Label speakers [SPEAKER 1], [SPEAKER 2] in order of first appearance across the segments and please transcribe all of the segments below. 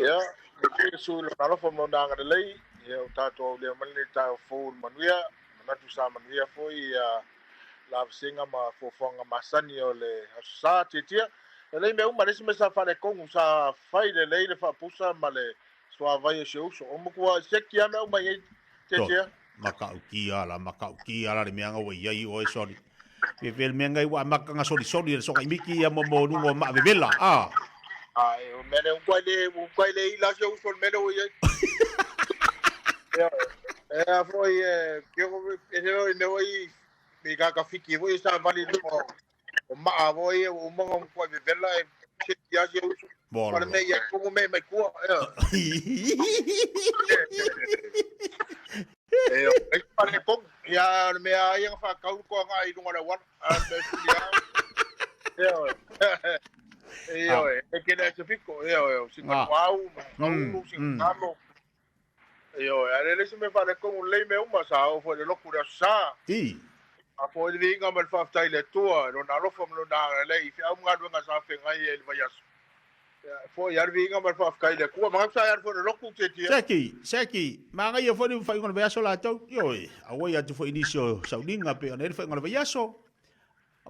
[SPEAKER 1] Ia, e sui lona alofa ma lona agalelei, ia ua tatou aulia mai lenei taeao fou i le manuia, manatu sa manuia foi ia la vasega ma fuafuaga masani o le Aso Sa. Tiatia, lelei mea uma, leai se mea sa faaletonu, sa fai lelei le faapusa ma le suavai o si ou uso. O matua seki lava mea uma i ai, Tiatia.
[SPEAKER 2] Matautia la, matautia la le mea na ua i ai oe soli. Pe pe le mea ngai ua amata na solisoli e le soka imiki ia mo mo luga o maa vevela, a.
[SPEAKER 1] Ai, o mea le ukai le, ukai le ila si ou uso le mea le ua i ai. E a foi e, ke o e se o mea oi me ka ka fiki foi sa vali luga o maa foi e o monga mo koi vevela e se ia si uso.
[SPEAKER 2] Mo
[SPEAKER 1] le mea ia kongo me mai kua. E o e pare kong ia le mea ia nga whakau ko nga i lunga le wala. A me suli a. E o. E o e ke le te fiko e o singa wau, ma singa kalo. Ioe, a le le isi mea faaletonu lelei mea uma, sa oo foi i le lotu i le Aso Sa.
[SPEAKER 2] I.
[SPEAKER 1] A foi le viiga ma le faafetai i le Atua i Lona alofa ma Lona agalelei i feau ma galuega sa feagai ai i le vaiaso. Ia, e foi lava le viiga ma le faafetai i le Atua. Manatu sa e alu foi i le lotu, Tietie.
[SPEAKER 2] Seki, seki, manaia foi le faaiuga o le vaiaso latou. Ioe, auai atu foi i nisi o sauniga pei ona i ai le faaiuga o le vaiaso.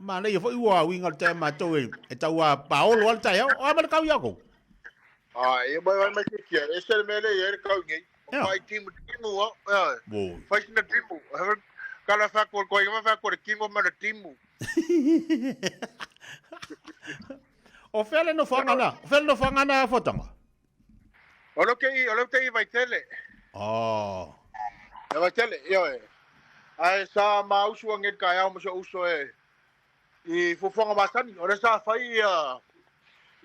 [SPEAKER 2] Manaia foi ua uiga o le taeao matou e, e tau a paolo a le taeao. O a ma le kau ia kou?
[SPEAKER 1] A, e mai mai mai te e se le mele e le kau nei. O fai timu timu o, e.
[SPEAKER 2] Wo.
[SPEAKER 1] Fai sina timu. Kala fa ko ko ma fa ko le timu ma le timu.
[SPEAKER 2] O fea le nofoaga na? O fea le nofoaga na fotanga?
[SPEAKER 1] O lo ke o lo te i Vaitele.
[SPEAKER 2] Oh.
[SPEAKER 1] E Vaitele, io e. Ae sa mausu ange taeao ma si ou uso e i fuafuaga masani. O lea sa fai ia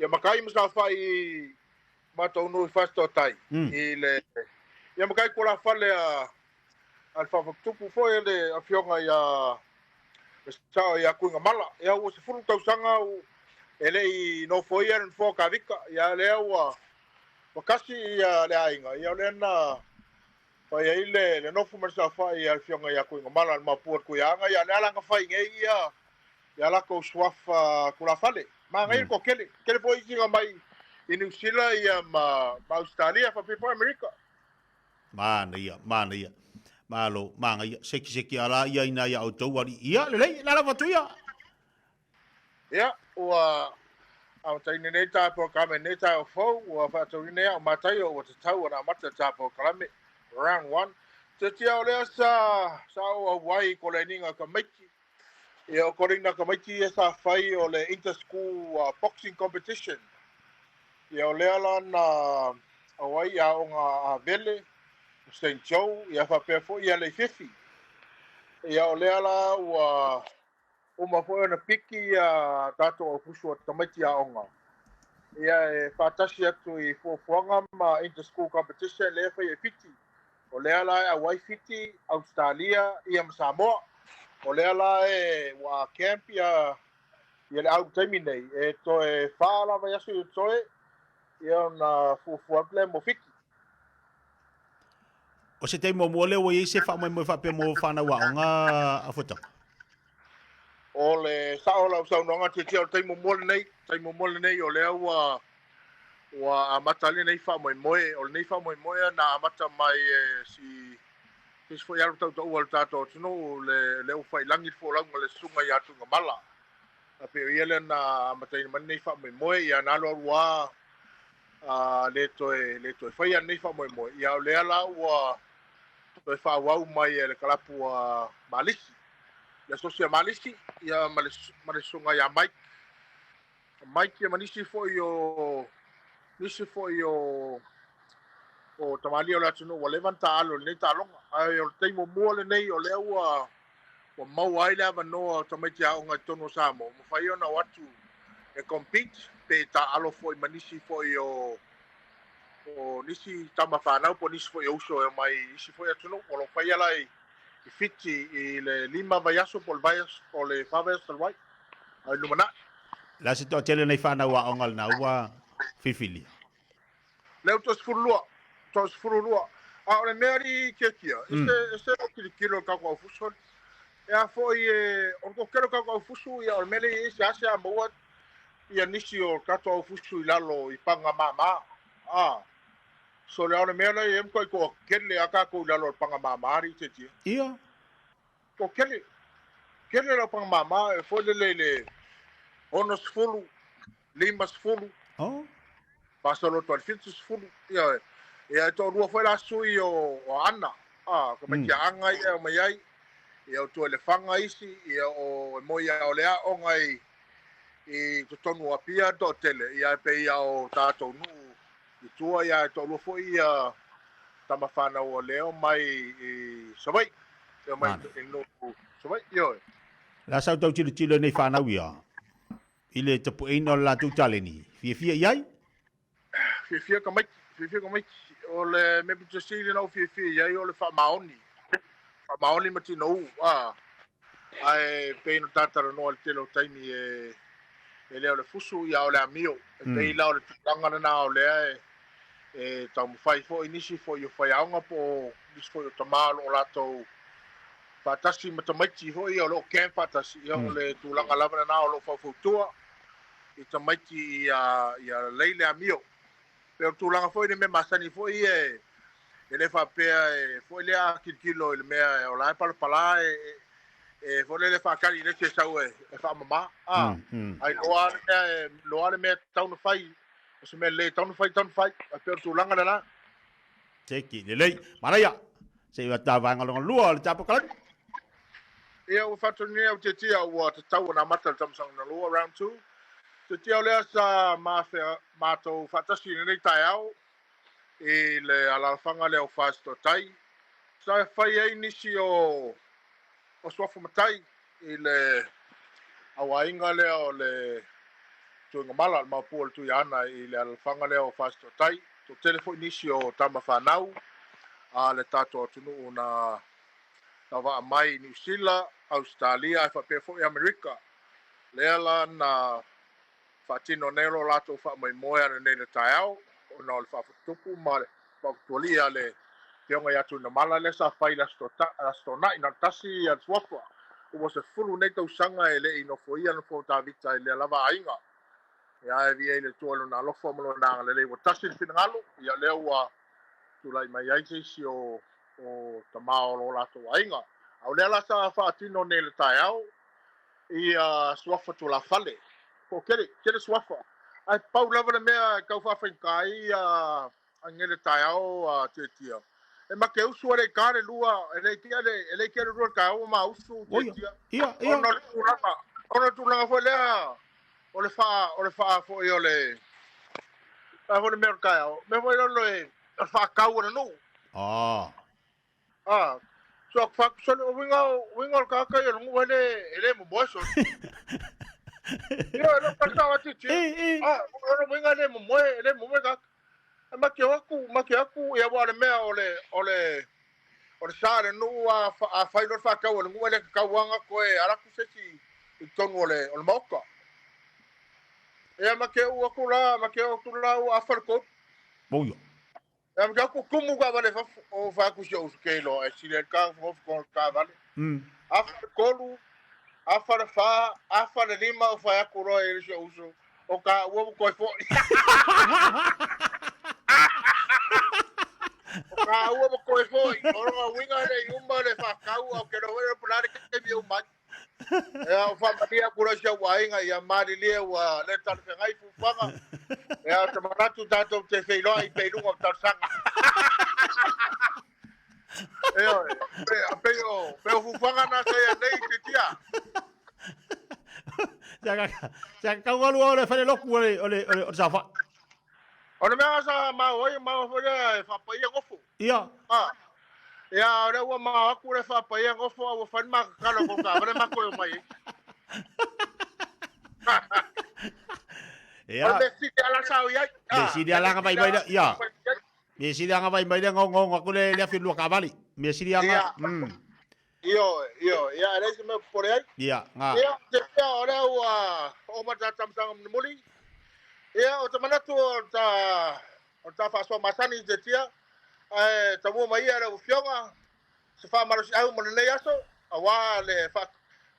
[SPEAKER 1] ia matai ma sa fai i matou nuu i Fasitotai i le ia matai tulafale a a le Faafotutupu foi le afioga ia le sao ia Tuigamala. Ia ua 10 tausaga e le i nofoia le nofoa o Kavika. Ia lea ua ua kasi ia le aiga. Ia o lea na fai ai le, le nofo ma le saofai a le afioga ia Tuigamala le mapu o le Tuiaga. Ia lea la na fai nei ia ia latou suafa tulafale. Manaia le toatele. Tele foi isi na mai i Niu Sila ia ma, ma Ausetalia faapea foi Amerika.
[SPEAKER 2] Manaia, manaia. Malo, manaia. Sekiseki ala ia ina ia outou alii. Ia, lelei, la lava atu ia.
[SPEAKER 1] Ia, ua amataina nei tā polokalame nei taeao fou, ua faatauina ia o Mataio ua tatau ona amata tā polokalame, round one. Te tia o lea sa, sa o auai ko le ninga tamaiti. Ia o ko leina tamaiti ia sa fai o le inter-school boxing competition. Ia o lea la na auai ia aoga a Vele, o St. Joe, ia faapea foi ia Leifefi. Ia o lea la ua uma foi ona piki ia tatou aufusu o tamaiti aoga. Ia e faatasi atu i fuafuaga ma inter-school competition lea e fai e Fiti. O lea la e auai Fiti, Australia ia ma Samoa. O lea la e ua camp ia ia le au taimi nei. E toe 4 la vaiaso i toe ia ona fuafua atu lea mo Fiti.
[SPEAKER 2] O se taimi muamua lea ua i ai se faamoemoe faapea mo whanau aoga a Fuataga?
[SPEAKER 1] O le sao o lau saunoaga Tietie, o le taimi muamua lenei, taimi muamua lenei o lea ua ua amata lenei faamoemoe. O lenei faamoemoe na amata mai e si se isi foi alu tautaua o le tatou atunuu le le ufailangi le folauga le susuga ia Tuigamala. A pei o ia lea na amataina mai lenei faamoemoe, ia na alu alu lava a le toe le toe faia lenei faamoemoe. Ia o lea la ua toe faaauau mai e le kalapu a Malisi, le asosi a Malisi, ia ma le ma le susuga ia Mike. Mike ia ma nisi foi o nisi foi o o tamalii o le atunuu ua leva ona taaalo i lenei taaloga. Ae o le taimi muamua lenei o lea ua ua maua ai le avanoa o tamaiti aoga i totonu o Samoa, ua mafai ona o atu e compete pe taaalo foi ma nisi foi o o nisi tama fanau po o nisi foi o uso e omai i isi foi atunuu. O lo o faia la i i Fiti i le 5 vaiaso po o le vaiaso o le 4 vaiaso talu ai a i lumanai.
[SPEAKER 2] La se toatele nei whanau aoga lena ua filifili.
[SPEAKER 1] Lea ua toa 12, toa 12. A o le mea alii Tiatia, e se, e se o tilotilo i le tatou aufusu. E a foi e, o le toatele o tatou aufusu, ia o le mea lea e i ai se a maua ia nisi o tatou aufusu i lalo i paga mama. A. So le ao le mea lea e matuai toatele lava tatou i lalo o le paga mama alii Tietia.
[SPEAKER 2] Ia.
[SPEAKER 1] Toatele. Tele lau paga mama e foi lele i le 60, 50.
[SPEAKER 2] Oh.
[SPEAKER 1] Faasolo atu ai i le 70. Ia, ia e toalua foi la sui o, o Aana. Ah, tamaiti Aana ia e omai ai. Ia o Tualefaga isi, ia o e moi lava o le aoga i i totonu o Apia le toatele, ia e pei lava o tatou nuu i tua, ia e toalua foi ia tama fanau o lea mai i Savaii, e omai i nuu Savaii, ioe.
[SPEAKER 2] La sa ou tau tilotilo i nei fanau ia, i le tapueina o le latou taleni, fiafia i ai?
[SPEAKER 1] Fiafia tamaiti, fiafia tamaiti. O le mea pito sili na ou fiafia i ai o le faamaoni. Faamaoni ma tinou, a. Ae pei na ta talanoa i le tele o taimi e e le o le fusu ia o le amio. E pei la o le tulaga lena o lea e e taumafai foi nisi foi o faiaoga po o nisi foi o tama o lo o latou faatasi ma tamaiti foi ia o lo o camp faatasi. Ia o le tulaga lava lena o lo o faufautua i tamaiti ia ia lelei le amio. Pei o le tulaga foi le mea masani foi ia e, e le faapea e foi lea a tilotilo i le mea o la e palapala e, e foi lele faatali i le isi e sau e, e faamama. A, ai loa le mea e, loa le mea e tatau ona fai, o se mea lelei e tatau ona fai, tatau ona fai. Ae pei o le tulaga lena.
[SPEAKER 2] Seki, lelei. Manaia. Se i ta vaega lona lua o le tapokalamu.
[SPEAKER 1] Ia, ua faatonuina au Tietia ua tatau ona amata le taumasaga lona lua, round two. Tietia o lea sa mafea matou faatasi i lenei taeao i le alaalafaga lea o Fasitotai. Sa fai ai nisi o o suafa matai i le auaiga lea o le Tuigamala, le maopu o le Tuiaana i le alaalafaga lea o Fasitotai. Toatele foi nisi o tama fanau a le tatou atunuu na na vaa mai i Niu Sila, Ausetalia ae faapea foi Amerika. Lea la na faatino nei lo latou faamoemoe ananei i le taeao ona o le faafututupu ma le faafutualii a le Afioga ia Tuigamala lea sa fai i le Aso Toonai na o le tasi le suafa. Ua 10 nei tausaga e le i nofoia le nofoa o Tavita i lea lava aiga. Ia e viia i le Atua i lona alofa ma lona agalelei ua tasi le finagalo, ia lea ua tulai mai ai se isi o o tama o lo latou aiga. A o lea la sa faatino nei i le taeao ia suafa tulafale. Toatele, tele suafa. Ae pau lava le mea e tau faafaigata ai ia anei le taeao a Tietia. E ma te usu e le i ta le lua, e le i tea le, e le i tea le lua i le taeao ua ma usu Tietia.
[SPEAKER 2] Ia, ia.
[SPEAKER 1] Ona o le tulaga, ona o le tulaga foi lea o le faa, o le faa foi o le, a foi le mea o le taeao. Mea foi lea o le faatau o le nuu.
[SPEAKER 2] Ah.
[SPEAKER 1] Ah, so aku fa so le winga winga o le tagata ia o le nuu e le e le momoe so. Ia le ka sa ati ti. Ah, o le winga le momoe, le momoe ka. E ma ke aku, ma ke aku ia wa le mea o le o le o le sa le nuu a a fai lo faatau o le nuu e le tauanga koe ala ku se si i tonu o le o le maoka. Ia ma ke u aku la, ma ke aku la u a fa le ko.
[SPEAKER 2] Boia.
[SPEAKER 1] Ia ma ke aku kumu ka vale fafo o fa ku si o ke lo e si le ka fo ko ka vale. A fa le kolu, a fa le fa, a fa le lima o fa aku ro e si o uso. O ka ua ko fo. O ka ua ko fo. O ro winga le yumba le fa kau o ke ro le pulare ke mi o mai. Ia o faamalie atu loa si au aiga ia malilie ua le talafeagai fuafuaga. Ia ou te manatu tatou te feiloai pea i luga o talosaga. Ioe, pei o, pei o fuafuaga na sa ia nei Titia.
[SPEAKER 2] Sa tau alu o le fale loku o le o le o le saofai.
[SPEAKER 1] O le mea sa maua ai, maua foi lea e faapaia gofo.
[SPEAKER 2] Ia.
[SPEAKER 1] Ah. Ia, o lea ua mao atu le faapaia gofo a ua fai le makakalo ko taavale matou e omai ai.
[SPEAKER 2] Ia.
[SPEAKER 1] O le mea sili ala sa o i ai.
[SPEAKER 2] Mea sili ala nga vai mai lea. Ia. Mea sili anga vai mai lea ngaongaonga atu le le afi lua taavale. Mea sili anga.
[SPEAKER 1] Ia. Ioe, ioe. Ia, e leai se mea e popole ai.
[SPEAKER 2] Ia, nga.
[SPEAKER 1] Ia, te pea o lea ua oo mai le ta taumasaga mulimuli. Ia, ou te manatu o ta o le ta faasoa masani i te tia, ae tamua mai ia lau Afioga, se faamalosiau mo lenei aso, aua le faa,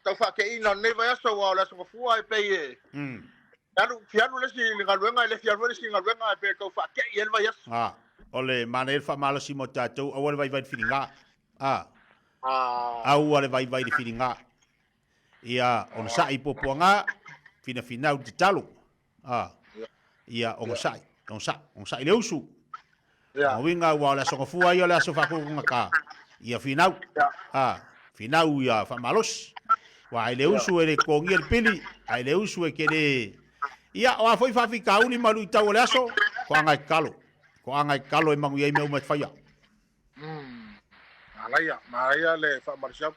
[SPEAKER 1] tau faateina o lenei vaiaso, aua o le Aso Gafua e pei e alu, fia alu le isi i le galuega, e le fia alu foi le isi i le galuega, e pei e tau faatei ai le vaiaso.
[SPEAKER 2] Ah. O le manaia le faamalosi mo tatou, aua le vaivai le filiga. A. Aua le vaivai le filiga. Ia onosai puapuaga, finafinau le tatalo. A. Ia onosai, onosai, onosai le usu. Ia. Uiga aua o le aso gafua ia o le aso faatotogata. Ia finau. A. Finau ia faamalosi. Aua e le usu e le totogia le pili, a e le usu e te le. Ia, o a foi faafitauli ma luitau o le aso, toaga e tatalo. Toaga e tatalo e manuia ai mea uma e faia.
[SPEAKER 1] Manaia, manaia le faamalosiau.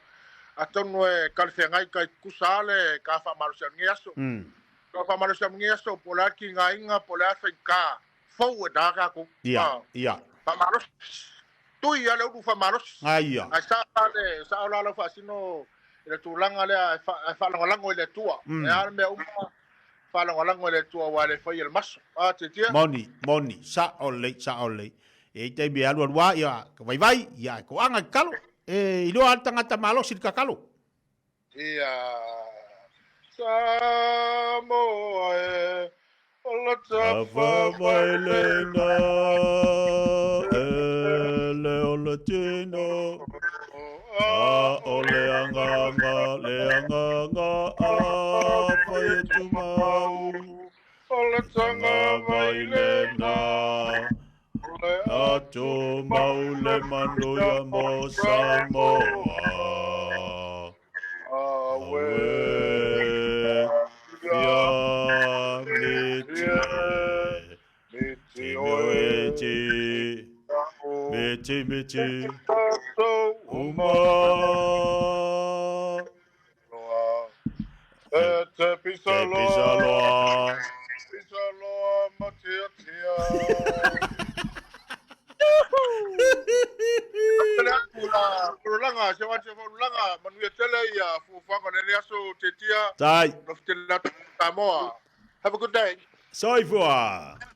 [SPEAKER 1] Atonu e talafeagai tai tutusa le ta faamalosiau i lenei aso. Ta faamalosiau i lenei aso, po o le a le tigaina, po o le a le faigata fou e ta tatou.
[SPEAKER 2] Ia, ia.
[SPEAKER 1] Faamalosi. Tui lava le ulu faamalosi.
[SPEAKER 2] Aia.
[SPEAKER 1] Ae sao le, sao la lau faasino i le tulaga lea e faalagolago i le Atua. E a le mea uma, faalagolago i le Atua aua e le faia e le maso. A, Tiatia?
[SPEAKER 2] Moni, moni, sao lelei, sao lelei. E i ai taimi e alualu lava, ia, ka vaivai, ia, e toaga i tatalo. E iloa lava le tagata malosi i le tatalo.
[SPEAKER 1] Ia Samoa e, o la tafa mai
[SPEAKER 2] lena e le o le tino a o le agaga le agaga a fai e tumau
[SPEAKER 1] o le taga mai
[SPEAKER 2] lena a tumau le manuia mo Samoa.
[SPEAKER 1] Awe.
[SPEAKER 2] Fia miti
[SPEAKER 1] Miti oe.
[SPEAKER 2] Miti miti miti uma.
[SPEAKER 1] E te pisa
[SPEAKER 2] Te pisa loa.
[SPEAKER 1] Pisa loa ma tia tia. Tele atu la Fololaga, se atu Fololaga, manuia tele ia fuafuaga o lenei aso Tiatia.
[SPEAKER 2] Tai.
[SPEAKER 1] Alofa tele atu Samoa. Have a good day.
[SPEAKER 2] Soifua.